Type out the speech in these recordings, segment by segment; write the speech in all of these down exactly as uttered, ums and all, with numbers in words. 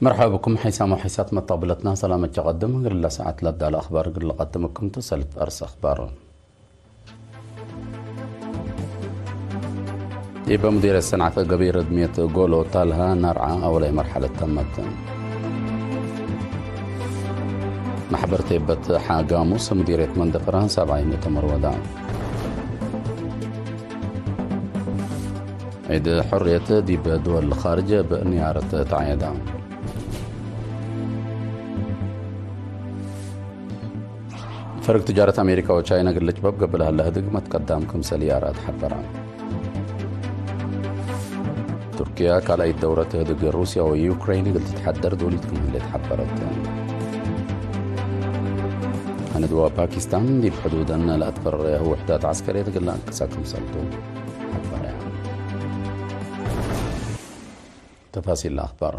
መርሐባ ብኩም ሐይሳም ወሐይሳት መጣብለትና፣ ሰላም እት ሸቀድም እግል ለሰዓት ለዳለ አኽባር እግል ለቀድም እኩም ቱ ሰልፍ አርስ አኽባር። ዲበ ሙዲርየት ሰንዐት ገቢይ ረድምየት ጎሎ ታልሃ ናርዓ አወላይ መርሐለት ተመት። መሕበር ቴበት ሐ ጋሙስ ሙዲርየት መንደፈራ ሳብዓይ ሙእተመር ወዳ። ዒድ ሕርየት ዲብ ድወል ኻርጅ እብ ንያረት ተዐየዳ። ፈርግ ትጃረት አሜሪካ ወቻይና እግል ልጭበብ ገብእ ለሀለ ህድግ መትቀዳም ክምሰል ይአራት ሐበረ። ቱርክያ ካልኣይት ደውረት ህድግ ሩስያ ወዩክሬን እግል ትትሐደር ዶሊት ክም ህሌት ሐበረት። ህንድወ ፓኪስታን ዲብ ሕዱደን ለአትፈረየ ውሕዳት ዐስከርየት እግል ለአንቅሰ ክምሰልቱ ሐበረ። ተፋሲል ለአኽባር።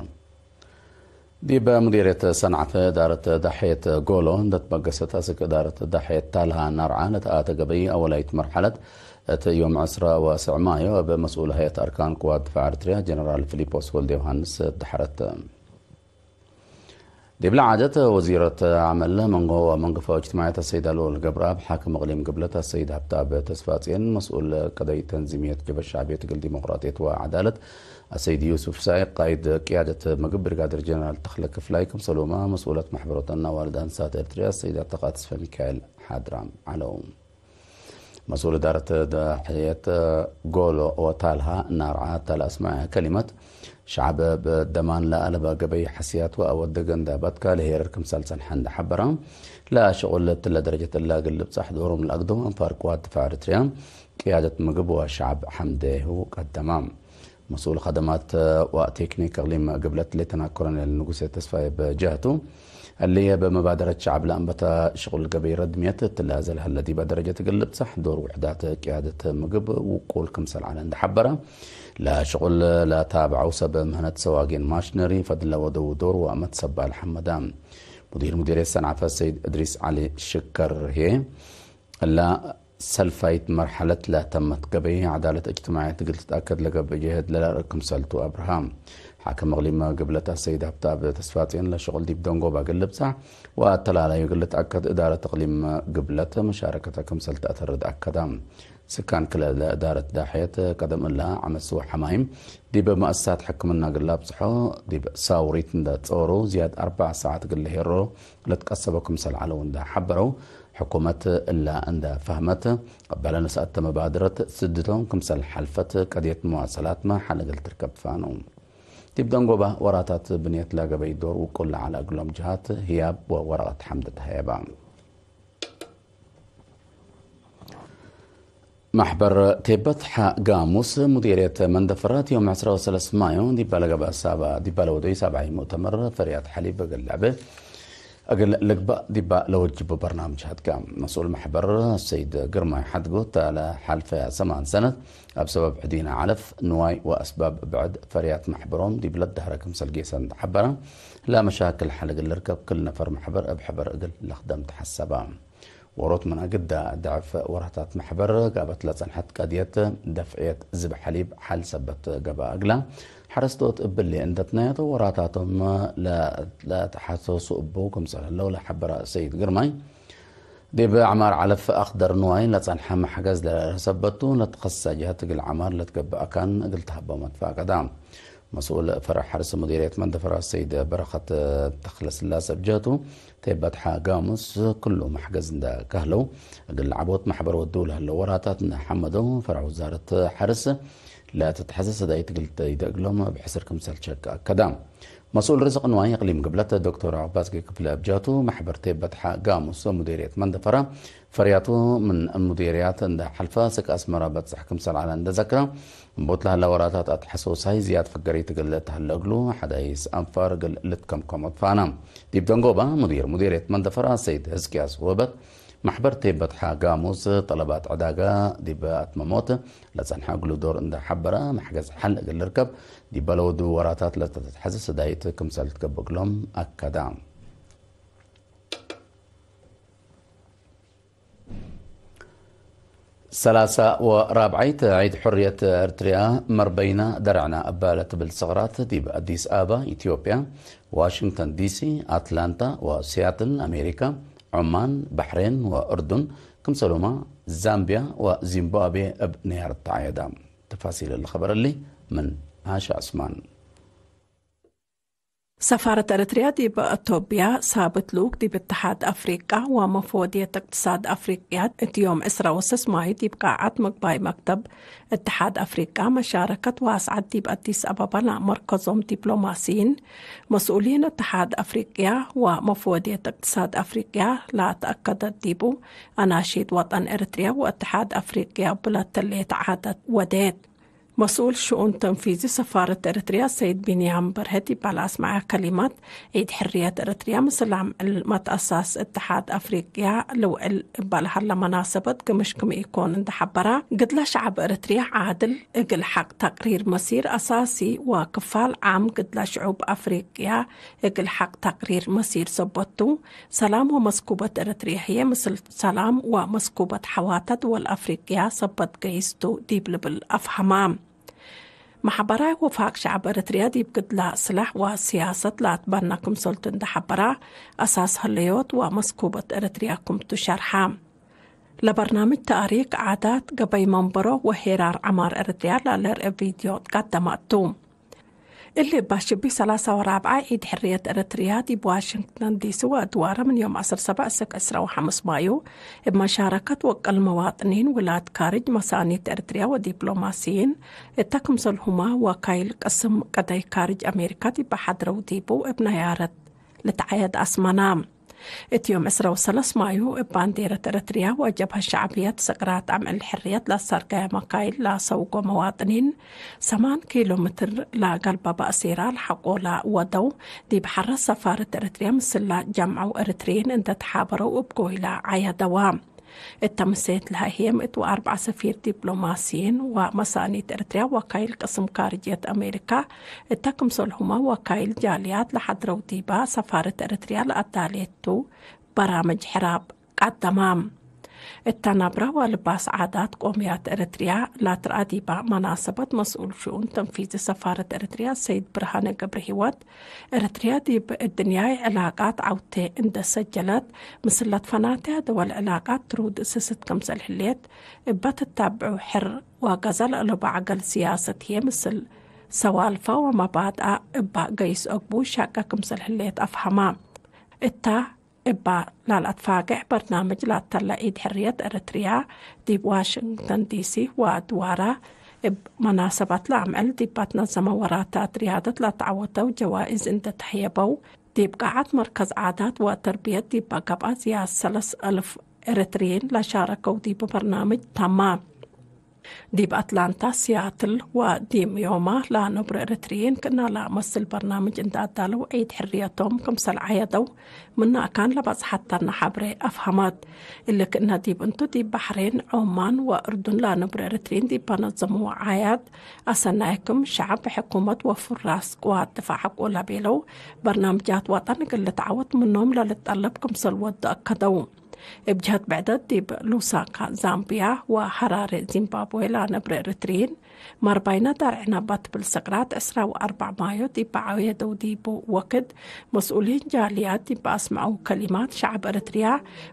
ዲበ ሙዲርየት ሰንዐት እዳረት ዳሕየት ጎሎ እንደ ትበገሰት፣ አስክ እዳረት ዳሕየት ታልሃ ናርዓ ለተአተ ገበይ አወላይት መርሐለት እት ዮም ዕስራ ወስዕ ማዮ እብ መስኡል ሀይአት አርካን ቅዋት ድፋዕ ኤረትርያ ጀነራል ፊሊጶስ ወልደዮሃንስ ደሐረት። ዲብለ ዓደት ወዚረት ዐመል፣ መንጎ ወመንገፋ እጅትማዕየት አሰይድ አልወል ገብረአብ፣ ሓክም እቅሊም ግብለት አሰይድ ሀብተአብ ተስፋጽዮን፣ መስኡል ቀደይ ተንዚምየት ጀበ ሸዕብየት እግል ዲሞቅራጥየት ወዐዳለት አሰይድ ዩሱፍ ሳይቅ፣ ቃይድ ቅያደት ምግብ ብርጋዴር ጀነራል ተኽለ ክፍላይ፣ ክምሰልሁመ መስኡለት መሕበሮት አናዋልድ አንሳት ኤረትርያ አሰይድ አተቃ ተስፈ ሚካኤል ሓድራም ዐለው። መስኡል እዳረት ዳሕየት ጎሎ ወታልሃ ናርዓ እተ ለአስመዐ ከሊመት፣ ሸዐብ እብ ደማን ለአለበ ገበይ ሐስያት ወአወደገ እንደ በትከ ለሄርር ክምሰል ጸንሐ እንደ ሐበረ፣ ለሽቁል እትለ ደረጀት እለ እግል ልብጸሕ ዶሮም ለአግደው አንፋር ቅዋት ድፋዕ ኤረትርያ ቅያደት ምግብ ወሸዐብ ሐምዴሁ ቀደመ። መስኡል ከደማት ወቴክኒክ እቅሊም ግብለት ሌተና ኮሎኔል ንጉሴ ተስፋዬ በጀህቱ፣ እሊ እብ መባደረት ሸዐብ ለአንበተ ሽቁል ገበይ ረድምየት እትለ አዘ ለሀለ ዲበ ደረጀት እግል ልብጸሕ ዶር ውሕዳት ቅያደት ምግብ ውቁል ክምሰል ዐለ እንደ ሐበረ፣ ለሽቁል ለታብዐው ሰብ ምህነት ሰዋጌን ማሽነሪ ፈድለ ወደው ዶር ወአመት ሰባል ሐመዳ። ሙዲር ሙዲርየት ሰንዐፈ ሰይድ እድሪስ ዐሊ ሽከር ህዬ፣ እላ ሰልፋይት መርሐለት ለተመት ገበይ ዐዳለት እጅትማዕየት እግል ትትአከድ ለገብእ ጀህድ ለለአርእ ክምሰልቱ አብርሃ። ሓክም እቅሊም ግብለት አሰይድ ሀብተአብ ተስፋጽዮን ለሽቁል ዲብ ደንጎባ እግል ልብጸሕ ወአተላላዩ እግል ልትአከድ እዳረት እቅሊም ግብለት መሻረከተ ክምሰል ተአተርድ አከዳ። ስካን ክለ ለእዳረት ዳሕየት ቀደም እለ ዐመስ ወሐማይም ዲብ መአሰሳት ሕክምና እግል ለአብጽሖ ዲብ ሳውሪት እንደ ጸወሩ ዝያድ አርበዕ ሰዓት እግል ለሄሮ ለትቀሰቦ ክምሰል ዐለው እንደ ሐበረው፣ ሕኩመት እለ እንደ ፈህመት፣ ቀበለ ነስአተ መባድረት ስድቶም ክምሰል ሐልፈት ቀድየት መዋሰላትመ ሐል እግል ትርከብ ፋኑ። ዲብ ደንጎባ ወራታት ብንየት ለገበይ ዶር ውቁል ለዐለ እግሎም ጀሃት ህያብ ወወረቀት ሐምድ ተሀየባ። መሕበር ቴበት ሐ ጋሙስ ሙዲርየት መንደፈራት ዮም ዕስራ ወሰለስ ማዮ ዲባ ለገብአ ሳባ፣ ዲባ ለወደዩ ሳብዓይ ሙእተመር ፈርያት ሐሊብ እግል ለዐበ እግል ልግባእ ዲባ ለወጅቡ በርናምጅ ሀድጋ። መስኡል መሕበር ሰይድ ግርማይ ሐድጎ፣ እተ ለሐልፈ ሰማን ሰነት እብ ሰበብ ዕዲነ ዐለፍ፣ ንዋይ ወአስባብ ብዕድ ፈርያት መሕበሮም ዲብ ለደህረ ክምሰል ጌሰ እንደ ሐበረ፣ ለመሻክል ሐል እግል ልርከብ ክል ነፈር መሕበር እብ ሕበር እግል ለክደም ተሐሰበ። ዎሮት ምን አግዳ ደዕፍ ወራታት መሕበር ጋበት ለጸንሐት ቀድየት ደፍዕየት ዝብ ሐሊብ ሐል ሰበት ገብአ እግላ፣ ሐረስቶት እብሊ እንደ ትናየቶ ወራታቶም ለ-፣ ለተሐሰሱ እቡ ክምሰል ህለው ለሐበረ ሰይድ ግርማይ፣ ዲብ ዐማር ዐለፍ አክደር ንዋይ ለጸንሐ መሕገዝ ለለአርህ ሰበቱ፣ ለትከሰሰ ጀሀት እግል ዐማር ለትገብእ አካን እግል ተሀበው መትፋቀዳ። መስኡል ፈርዕ ሐርስ ሙዲርየት መንደፈራ ሰይድ በረኸት ተክለስላሰ እብ ጀህቱ፣ ቴበት ሐ ጋሙስ ክሉ መሕገዝ እንደ ከህለው፣ እግል ለዐቦት መሕበር ወድው ለህለው ወራታት እንደ ሐመደው፣ ፈርዕ ውዛረት ሐርስ ለትትሐሰስ ሰዳይት እግል ተይደ እግሎም እብ ሕስር ክምሰል ሸክ አከዳ። መስኡል ርዝቅ ንዋይ እቅሊም ግብለት ዶክተር ዐባስጌ ክፍለ እብ ጀህቱ፣ መሕበር ቴበት ሐ ጋሙስ ሙዲርየት መንደፈራ፣ ፈርያቱ ምን ሙዲርያት እንደ ሐልፈ፣ ስክ አስመረ በጽሕ ክምሰል ዐለ እንደ ዘክረ፣ እምቦት ለሀለ ወራታት አትሐሶሳይ ዝያድ ፍገሪት እግል ተሀለ እግሉ፣ ሐዳይስ አንፋር እግል ልትከምከሞ ትፋነ። ዲብ ደንጎባ፣ ሙዲር ሙዲርየት መንደፈራ ሰይድ ህዝቅያስ ውህበት፣ መሕበር ቴበት ሐ ጋሙስ ጠለባት ዕዳጋ ዲብ አትመሞት ለጸንሐ እግሉ ዶር እንደ ሐበረ፣ መሕገዝ ሐል እግል ልርከብ፣ ዲበ ለወዱ ወራታት ለተትሐዘ ሰዳይት ክምሰል ትገብእ እግሎም አከዳ። ሰላሳ ወራብዓይት ዒድ ሕርየት ኤርትርያ መርበይና ደረዕና እበ ለትብል ሰቅራት ዲብ አዲስ አበባ፣ ኢትዮጵያ፣ ዋሽንግተን ዲሲ፣ አትላንታ ወሲያትል አሜሪካ፣ ዑማን፣ በሕሬን ወእርዱን፣ ክምሰልሁመ ዛምቢያ ወዚምባብዌ እብ ነያርት ተዐየዳ። ተፋሲል እሊ ኸበር እሊ ምን ዓሻ ዑስማን። ሰፋረት ኤረትርያ ዲብ አቶብያ ሳብት ልኡክ ዲብ እትሓድ አፍሪቃ ወመፍወድየት እቅትሳድ አፍሪቅያ እት ዮም ዕስራ ወሰስ ማዩ ዲብ ቃዓት ምግባይ መክተብ እትሓድ አፍሪቃ መሻረከት ወአስዐድ ዲብ አዲስ አበባ ለአመርከዞም ዲፕሎማሲይን፣ መስኡሊን እትሓድ አፍሪቅያ ወመፍወድየት እቅትሳድ አፍሪቅያ ለአትአከደት ዲቡ፣ አናሺድ ወጠን ኤረትርያ ወእትሓድ አፍሪቅያ እብ ለተሌት ዓደት ወዴት። መስኡል ሽኡን ተንፊዚ ሰፋረት ኤረትርያ ሰይድ ቢንያም በርሀ ዲብ ለአስመዐ ከሊማት፣ ዒድ ሕርየት ኤረትርያ ምስል አምዕል መትአሳስ እትሓድ አፍሪቅያ ልውዕል እበ ለሀለ መናሰበት ግምሽ ክም ኢኮን እንዴ ሐበራ፣ ግድለ ሸዐብ ኤረትርያ ዓድል እግል ሐቅ ተቅሪር መሲር አሳሲ ወክፋል ዓም ግድለ ሽዑብ አፍሪቅያ እግል ሐቅ ተቅሪር መሲር ሰበት ቱ፣ ሰላም ወመስኩበት ኤረትርየ ህዬ ምስል ሰላም ወመስኩበት ሐዋተ ድወል አፍሪቅያ ሰበት ገይስ ቱ ዲብ ልብል አፍሀማ። መሕበራይ ወፋቅ ሸዐብ ኤረትርያ ዲብ ግድለ ስላሕ ወሲያሰት ለአትበነ ክምሰልቱ እንዴ ሐበራ፣ አሳስ ህለዮት ወመስኩበት ኤረትርያ ክምቱ ሸርሐ። ለበርናምጅ ተእሪክ፣ ዓዳት፣ ገበይ መንበሮ ወሄራር ዐማር ኤረትርያ ለልርኤ ቪድዮ ትቀደመ ቱ። እሊ እባ ሽቢ ሰላሳ ወራብዓ ዒድ ሕርየት ኤረትርያ ዲብ ዋሽንግተን ዲሲ ወአድዋረ ምን ዮም ዐስር ሰብዕ እስክ ዕስራ ወሐምስ ማዩ፣ እብ መሻረከት ወቅል መዋጥኒን ውላድ ካርጅ መሳኒት ኤረትርያ ወዲፕሎማሲይን፣ እተ ክምሰልሁመ ወካይል ቅስም ቀደይ ካርጅ አሜሪካ ዲብ ሐድረው ዲቡ እብ ነያረት ልትዐየድ አስመና። እት ዮም ዕስራ ወሰለስ ማዩ እብ ባንዴረት ኤረትርያ ወጀብሀት ሸዕብየት ሰቅራት አምዕል ሕርየት ለአሰርገየ መካይል ለአሰውጎ መዋጥኒን፣ ሰማን ኪሎ ምትር ለአገልበበ አሲራ ለሐቆ ለወደው፣ ዲብ ሐረት ሰፋረት ኤረትርያ ምስል ለጀምዐው ኤረትርዪን እንዴ ተሓበረው እብ ጎይላ ዐየደዋ። እተ ምሴት ለሀ ህዬ ምእት ወአርበዕ ሰፊር ዲፕሎማሲይን ወመሳኒት ኤረትርያ ወካይል ቅስም ካርጅየት አሜሪካ፣ እተ ክምሰልሁመ ወካይል ጃልያት ለሐድረው ዲባ ሰፋረት ኤረትርያ ለአዳሌቱ በራምጅ ሕራብ ቀደማ። እተ ነብረ ወልባስ ዓዳት ቆምያት ኤረትርያ ለትረአ ዲባ መናሰበት መስኡል ሽኡን ተንፊዚ ሰፋረት ኤረትርያ ሰይድ ብርሃነ ገብረሂወት፣ ኤረትርያ ዲብ እድንያይ ዕላቃት ዐውቴ እንዴ ሰጀለት፣ ምስል ለትፈናተያ ደወል ዕላቃት ትሩድ እስስት ክምሰል ህሌት እበ ትታብዑ ሕር ወገዘ ለአለቡ ዐገል ሲያሰት ህዬ ምስል ሰዋልፋ ወመባድአ እበ ገይስ አግቡ ሻቀ ክምሰል ህሌት አፍሀማ። እታ እበ ላልአትፋገዕ በርናምጅ ላተለ ዒድ ሕርየት ኤረትርያ ዲብ ዋሽንግተን ዲሲ ወአድዋራ እብ መናሰበት ለአምዕል ዲብ አትነዘመ ወራታት ርያደት ለተዐወተው ጀዋኢዝ እንዴ ተህየበው፣ ዲብ ቃዓት መርከዝ ዓዳት ወተርብየት ዲበ ገብአ ዝያድ ሰለስ አልፍ ኤረትርዪን ለሻረከው ዲብ በርናምጅ ተማ። ዲብ አትላንታ፣ ሲያትል ወዲም ዮማ ለአነብሩ ኤረትርዪን ክእነ ለአመስል በርናምጅ እንዴ አዳለው ዒድ ሕርየቶም ክምሰል ዐየደው ምነ አካን ለበጽሐተነ ሐብሬ አፍሀመት። እሊ ክእነ ዲብ እንቱ ዲብ በሕሬን፣ ዖማን ወእርዱን ለአነብሩ ኤረትርዪን ዲብ ነዘምዎ ዓያድ አሰናይክም ሸዐብ፣ ሕኩመት ወፍራስ ቅዋት ድፋዕ ሐቆ ለቤለው በርናምጃት ወጠን እግል ልትዐወት ምኖም ለልትጠለብ ክምሰል ወዱ አከደው። እብ ጀህት ብዕደት ዲብ ሉሳካ ዛምብያ ወሐራሬ ዚምባብዌ ለአነብረ ኤረትርዪን፣ መርባይነ ዳርዕነ እባ ትብል ሰቅራት ዕስራ ወአርበዕ ማዮ ዲብ ዐውየደው ዲቡ ወክድ፣ መስኡሊን ጃልያት ዲብ አስመዐው ከሊማት፣ ሸዐብ ኤረትርያ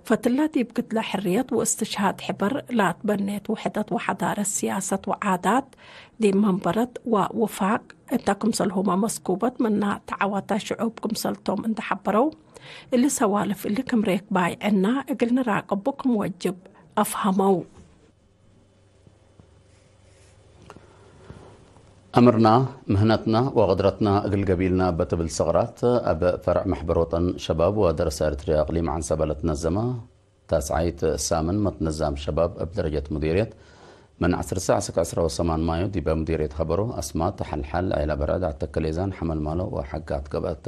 ፈትለ ዲብ ግድለ ሕርየት ወእስትሽሃድ ሕበር ለአትበኔት ውሕደት ወሐዳረት፣ ሲያሰት ወዓዳት ዲብ መንበረት ወውፋቅ እተ ክምሰልሁመ መስኩበት ምነ ተዐወተ ሽዑብ ክምሰልቶም እንዴ ሐበረው፣ እሊ ሰዋልፍ እሊ ክም ሬክ ባይዕና እግል ንራቀቡ ክም ወጅብ አፍሀመው። አምርና፣ ምህነትና ወቅድረትና እግል ገቢልና እበ ትብል ሰቅራት፣ እብ ፈርዕ መሕበር ወጠን ሸባብ ወደረሰ ኤረትርያ እቅሊም ዐንሰበ ለትነዘመ ታስዓይት ሳምን መትነዛም ሸባብ እብ ደረጀት ሙዲርየት ምን ዐስር ሳዕ እስክ ዕስራ ወሰማን ማዮ ዲበ ሙዲርየት ሀበሮ፣ አስማጥ፣ ሐልሐል፣ ዔላ በርዕድ፣ አተከሌዛን፣ ሐመልማሎ ወሐጋት ገብአት።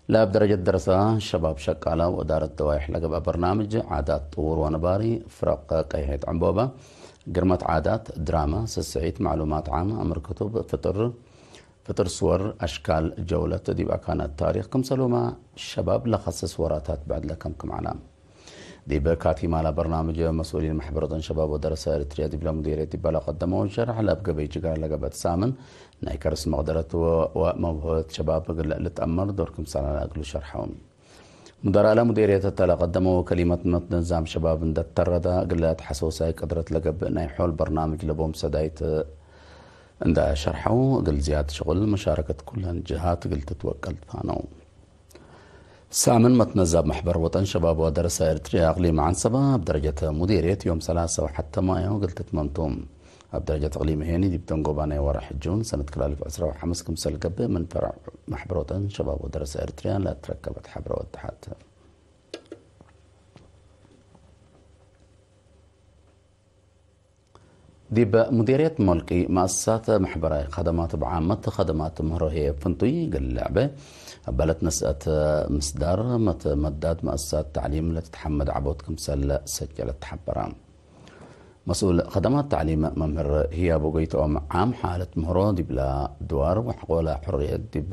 ለእብ ደረጀት ደረሰ ሸባብ ሸቃለ ወእዳረት ደዋይሕ ለገብአ በርናምጅ፣ ዓዳት ጥዉር ወነባሪ፣ ፍረቅ ቀይሐት ዕንቦበ፣ ግርመት ዓዳት፣ ድራመ፣ ስስዒት፣ መዕሉማት ዓም፣ አምር ክቱብ፣ ፍጥር፣ ፍጥር ስወር፣ አሽካል ጀውለት ዲብ አካናት ታሪክ ክምሰልሁመ ሸባብ ለከስስ ወራታት ብዕድ ለከምክም ዐለ። ዲብ ካቲማላ በርናምጅ መስኡሊን መሕበር ወጠን ሸባብ ወደረሰ ኤሪትርያ ዲብለ ሙዲርየት ዲበ ለቀደመው ሸርሕ፣ ለእብ ገበይ ጅግረ ለገብአት ሳምን ናይ ከርስ መቅደረት ወ-፣ ወመውህበት ሸባብ እግል ልትአመር ዶር ክምሰል ዐለ እግሉ ሸርሐው። ሙደራለ ሙዲርየት እተ ለቀደመው ከሊመት መትነዛም ሸባብ እንደ ተረዳ፣ እግለ ተሐሰውሳይ ቅድረት ለገብእ ናይ ሖል በርናምጅ ለቦም ሰዳይት እንደ ሸርሐው፣ እግል ዝያድ ሽቁል መሻረከት ኩለን ጅሃት እግል ትትወቀል ትፋነው። ሳምን መትነዛብ መሕበር ወጠን ሸባብ ወደረሰ ኤርትርያ እቅሊም ዐንሰበ እብ ደረጀት ሙዲርየት ዮም ሰላሰ ወሐተ ማዮ እግል ትትመምቱ። እብ ደረጀት እቅሊም ሄኒ ዲብ ደንጎባ ናይ ወርሕ ጁን ሰነት ክል አልፍ ዕስራ ወሐምስ ክምሰል ገብእ ምን ፈርዕ መሕበር ወጠን ሸባብ ወደረሰ ኤርትርያ ለትረከበት ሐብረ ወደሐት። ዲብ ሙዲርየት ሞልቂ መአሰሳት መሕበራይ ከደማት እብ ዓመት ከደማት ምህሮ ህዬ ፍንቱይ እግል ለዐበ እበ ለትነስአት ምስዳር መትመዳድ መአሰሳት ተዕሊም ለትትሐመድ ዐቦት ክምሰል ሰጀለት ተሐበረ። መስኡል ከደማት ተዕሊም መምህር ህያቡ ጎይትኦም ዓም ሓለት ምህሮ ዲብለ ድዋር ወሐቆለ ሕርየት ዲብ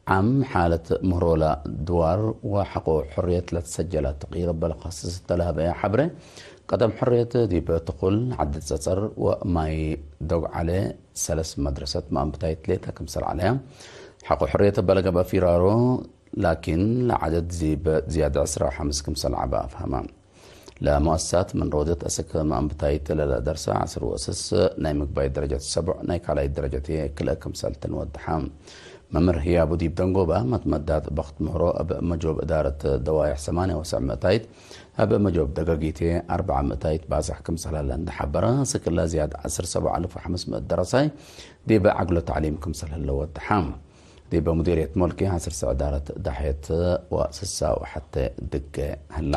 ዓም ሓለት ምህሮለ ድዋር ወሐቆ ሕርየት ለትሰጀለ ተቅይር እበ ለከስስ እተ ለሀበየ ሐብሬ፣ ቀደም ሕርየት ዲብ ትኩል ዐዲ ጸጸር ወማይ ዶግ ዐለ ሰለስ መድረሰት መአንብታይት ሌጠ ክምሰል ዐለየ፣ ሐቆ ሕርየት እበ ለገብአ ፊራሮ ላኪን ለዐደድ ዲብ ዝያድ ዕስራ ወሐምስ ክምሰል ዐበ አፍሀመ። ለመአሰሳት ምን ሮደት አስክ መአንብታይት ለለደርሰ ዐስር ወስስ ናይ ምግባይ ደረጀት ሰቡዕ ናይ ካልኣይት ደረጀት ክልኤ ክምሰል ትንወድሐ። መምህር ህያቡ ዲብ ደንጎባ መትመዳት በክት ምህሮ እብ መጆብ እዳረት ደዋየሕ ሰማንያ ወሰዕ ምእታይት፣ እብ መጆብ ደገጊቴ አርበዕ ምእታይት ባጽሕ ክምሰል ሀለ እንደ ሐበረ፣ ስክለ ዝያድ ዐስር ሰቡዕ አልፍ ወሐምስ ምእት ደረሳይ ዲብ ዐግሎ ተዕሊም ክምሰል ህለ ወድሐ። ዲብ ሙዲርየት ሞልቂ ዐስር ሰዕ እዳረት ዳሕየት ወስሳ ወሐቴ ድጌ ህላ።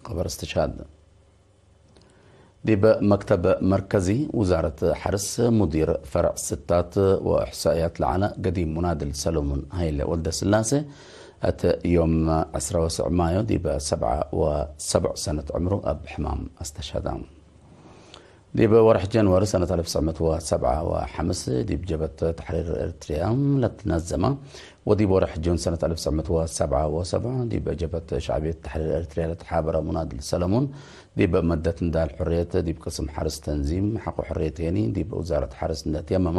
ኸበር እስትሽሃድ። ዲብ መክተብ መርከዚ ውዛረት ሐርስ ሙዲር ፈርዕ ስታት ወእሕሳእያት ለዐለ ገዲም ሙናድል ሰሎሙን ሀይለ ወልደስላሴ፣ እት ዮም ዕስራ ወሰዕ ማዮ ዲብ ሰብዓ ወሰብዕ ሰነት ዕምሩ እብ ሕማም አስተሸሃደ። ዲብ ወርሕ ጀንወሪ ሰነት አልፍ ትስዕ ምእት ወሰብዓ ወሐምስ ዲብ ጀብሀት ተሕሪር ኤርትርያ ለትነዘመ ወዲብ ወርሕ ጁን ሰነት አልፍ ትስዕ ምእት ወሰብዓ ወሰብዕ ዲብ ጀብሀት ሸዕብየት ተሕሪር ኤርትርያ ለተሓበረ ሙናድል ሰለሙን፣ ዲብ መደት ንዳል ሕርየት ዲብ ቅስም ሐርስ ተንዚም ሐቆ ሕርየት ሄኒ ዲብ ውዛረት ሐርስ እንደ ትየመመ፣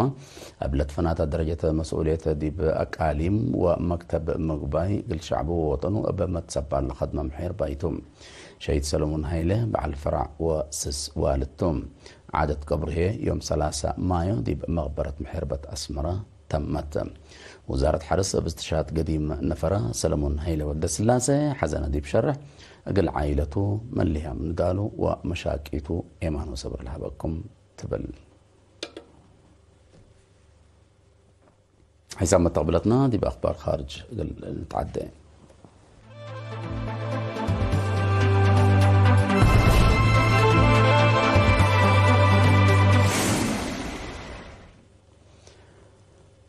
እብ ለትፈናተ ደረጀት መስኡልየት ዲብ አቃሊም ወመክተብ ምግባይ እግል ሸዕቡ ወወጠኑ እብ መትሰባል ለከድመ ምሒር ባይቱ። ሸሂድ ሰለሙን ሀይለ በዐል ፈራዕ ወስስ ዋልድ ቱ። ዓደት ቀብሩ ህዬ ዮም ሰላሳ ማዮ ዲብ መቅበረት ምሕርበት አስመረ ተመት። ውዛረት ሐርስ እብ እስትሽሃድ ገዲም ነፈረ ሰለሙን ሀይለ ወልደስላሴ ሐዘነ ዲብ ሸርሕ፣ እግል ዓኢለቱ፣ መለያም ንዳሉ ወመሻቂቱ ኤማን ወሰብር ለሀበኩም ትብል። ሒሳብ መተቅብለትና ዲብ አክባር ካርጅ እግል ንትዓዴ።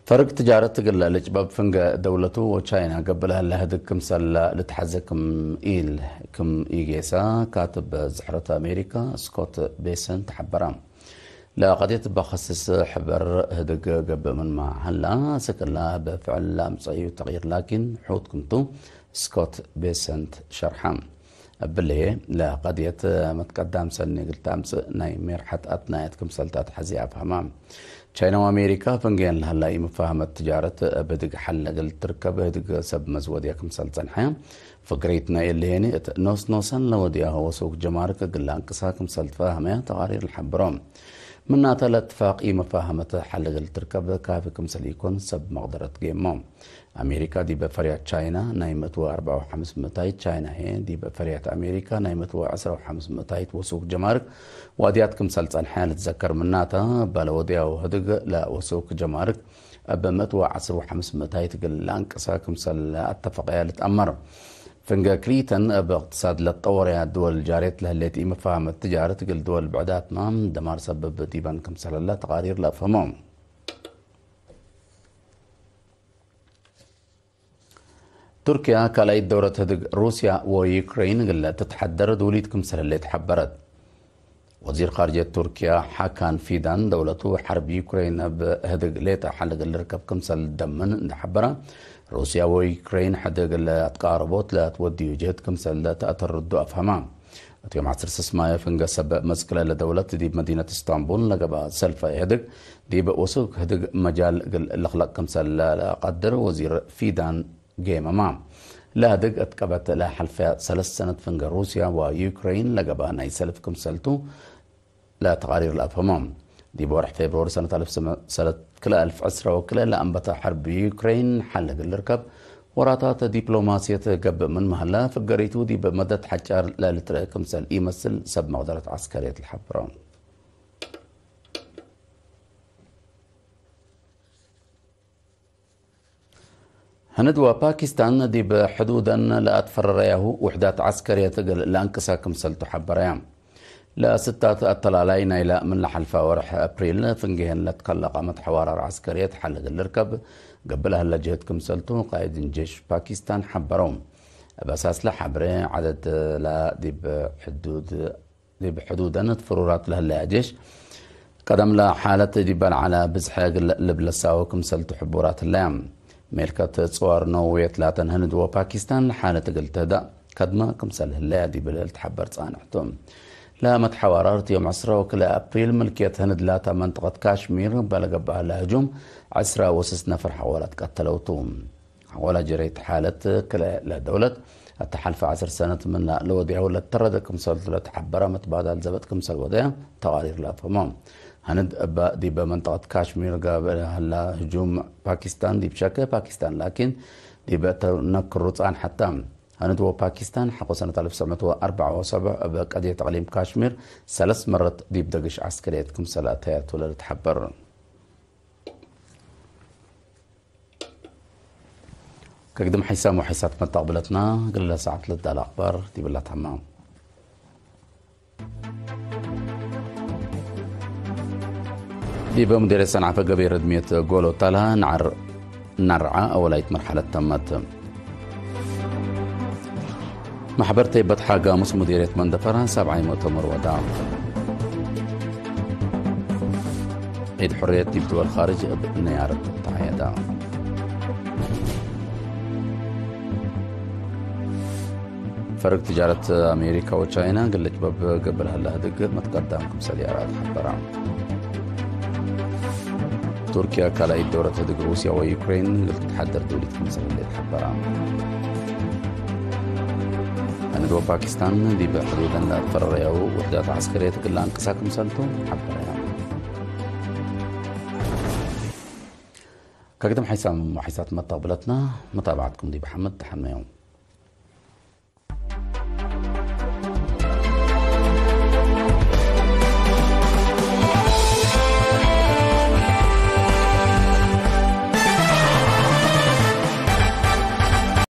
ፈርግ ትጃረት እግል ልጭበብ ፍንገ ደውለቱ ወቻይና ገብእ ለሀለ ህድግ ክምሰል ልትሐዜ ክም ኢል ክም ኢጌሰ ካትብ ዝሕረት አሜሪካ ስኮት ቤሰንት ሐበረ። ለቀድየት እበ ከስስ ሕበር ህድግ ገብእ ምንመ ሀላ፣ ስክላ እብ ፍዕል ለአምጸዩ ተቅይር ላኪን ሑት ክምቱ ስኮት ቤሰንት ሸርሐ። እብሊ፣ ለቀድየት መትቀዳም ሰኒ እግል ተአምጽእ ናይ ሜርሐት አትናየት ክምሰል ተአትሐዜ አፍሀመ። ቻይና ወአሜሪካ ፍንጌን ለሀላ ኢመፋሀመት ትጃረት እብ ህድግ ሐል እግል ትርከብ ህድግ ሰብ መዝወድየ ክምሰል ጸንሐ። ፍግሪት ናይ እሊ ሄኒ እት ኖስ ኖሰን ለወድያሁ ወሱክ ጀማርክ እግል ለአንቅሳ ክምሰል ትፈሀመ ተቃሪር ለሐብሮ። ምናተ ለእትፋቅ ኢመፋሀመት ሐል እግል ትርከብ ካፊ ክምሰል ኢኮን ሰብ መቅደረት ጌሞ። አሜሪካ ዲብ ፈርያት ቻይና ናይ ምእት ወአርበዕ ወሐምስ ምእታይት፣ ቻይና ህዬ ዲብ ፈርያት አሜሪካ ናይ ምእት ወዐስር ወሐምስ ምእታይት ወሱክ ጀማርክ ዋድያት ክምሰል ጸንሐ ልትዘከር። ምናተ እበ ለወድያሁ ህድግ ለወሱክ ጀማርክ እብ ምእት ወዐስር ወሐምስ ምእታይት እግል ለአንቅሰ ክምሰል አተፈቀየ ልትአመር። ፍንገ ክልኢተን እብ እቅትሳድ ለትጠወረያ ድወል ጃርየት ለህሌት ኢመፋሀመት ትጃረት እግል ድወል ብዕዳትመ ደማር ሰብብ ዲበን ክምሰል ህለ ተቃሪር ለአፍህሞ። ቱርክያ ካልኣይት ደውረት ህድግ ሩስያ ወዩክሬን እግል ትትሐደር ድውሊት ክምሰል ህሌት ሐበረት። ወዚር ካርጅየት ቱርክያ ሐካን ፊዳን፣ ደውለቱ ሐርብ ዩክሬን እብ ህድግ ሌጠ ሐል እግል ልርከብ ክምሰል ደምን እንዴ ሐበረ፣ ሩስያ ወዩክሬን ሕድግ ለአትቃረቦት ለትወድዩ ጅህድ ክምሰል ለተአተርዱ አፍሀማ። እት ዮም ዐስር ስስማየ ፍንገ ሰብዕ መጽእ ክለ ለደውለት ዲብ መዲነት እስታንቡል ለገብአ ሰልፋይ ህድግ፣ ዲብ ወሱክ ህድግ መጃል እግል ልክለቅ ክምሰል ለቀድር ወዚር ፊዳን ጌመማ። ለህድግ እት ቀበት ለሐልፈ ሰለስ ሰነት ፍንገ ሩስያ ወዩክሬን ለገብአ ናይ ሰልፍ ክምሰልቱ ለተቃሪር ለአፍሀሞ። ዲብ ወርሕ ፌብርወሪ ሰነት አልፍ ሰ-፣ ሰነት ክልኤ አልፍ ዕስረ ወክልኤ ለአንበተ ሐርብ ዩክሬን ሐል እግል ልርከብ ወራታት ዲፕሎማስየት ገብእ ምን መሀላ፣ ፍገሪቱ ዲብ መደት ሐጫር ለልትረአ ክምሰል ኢመስል ሰብ መቅደረት ዐስከርየት ለሐብሮ። ህንድ ወፓኪስታን ዲብ ሕዱደን ለአትፈረረያሁ ውሕዳት ዐስከርየት እግል ለአንቅሳ ክምሰልቱ ሐበረያ። ለስታት አተላላይ ናይለ ምን ለሐልፈ ወርሕ አፕሪል ፍንጌህን ለትከለቀ መትሐዋራር ዐስከርየት ሐል እግል ልርከብ ገብእ ለህለ ጅህድ ክምሰልቱ ቃይድን ጄሽ ፓኪስታን ሐበረው። እብ አሳስለ ሐብሬ ዐደድ ለዲብ ሕዱድ ዲብ ሕዱደን እት ፍሩራት ለህለያ ጄሽ፣ ቀደም ለሓለት ዲበ ለዐለ ብዝሐ እግል ልብለሳው ክምሰልቱ ሕቡራት ህለያ። ሜልከት ጽዋር ነውየት ላተን ህንድ ወፓኪስታን ለሓለት እግል ትህዳእ ከድመ ክምሰል ህለያ ዲብለ ልትሐበር ጻንሕ ቱ። ለመትሐዋራር ዮም ዐስረ ወክልኤ አፕሪል ምልክየት ህንድ ላተ መንጠቀት ካሽሚር በለገብአ ለህጁም ዐስረ ወስስ ነፈር ሐቆላት ቀተለው ቱ። ሐቆለ ጀሬት ሓለት ክልኤ ለደውለት፣ እተ ሐልፈ ዐስር ሰነት ምነ ለወዴሁ ለተረደ ክምሰልቱ ለተሐበረ መትባዳል ዘበጥ ክምሰል ወደየ ተቃሪር ለአፍህሞ። ህንድ እበ ዲበ መንጠቀት ካሽሚር ገብአ ለህለ ህጁም ፓኪስታን ዲብ ሸኬ፣ ፓኪስታን ላኪን ዲበ እተ ነክሩ ጻንሐተ። ህንድ ወፓኪስታን ሐቆ ሰነት አልፍ ወትሰዕ ምእት ወአርበዕ ወሰብዕ እበ ቀድየት እቅሊም ካሽሚር ሰለስ መረት ዲብ ደግሽ ዐስከርየት ክምሰል አተያቱ ለልትሐበር። ከግድም ሐይሳም ወሐይሳት መታቅብለትና፣ እግለ ሰዓት ለዳለ አክባር ዲብላ ተመ። ዲበ ሙዴርየት ሰንዓፈ ገበይ ርድምየት ጎሎ ታላ ነዐር ነርዓ አወላይት መርሐለት ተመት። መሕበር ተይበት ሓጋሙስ ሙዲርየት መንደፈራ ሳብዓይ ሙእተመር ወዳ። ዒድ ሕርየት ዲብ ድወል ኻርጅ እብ ነያረት ተዓየዳ። ፈርግ ትጃረት አሜሪካ ወቻይና ግልጭ በብ ገብእ ለሀለ ህድግ መትቀዳም ክምሰል ይአራት ሐበራ። ቱርክያ ካልኣይት ደውረት ህድግ ሩስያ ወዩክሬን እግል ትትሓደር ዶሊት ክምሰል ህሌት ሐበራ። ህንድ ወፓኪስታን ዲብ ሕዱደን ለአትፈረረያሁ ውሕዳት ዐስከርየት እግል ለአንቅሳ ክምሰልቱ ሐበረያ። ከግድም ሐይሳም ወሐይሳት መተቅብለትና መታብዓትኩም ዲብ ሐመድ ተሐመዮም።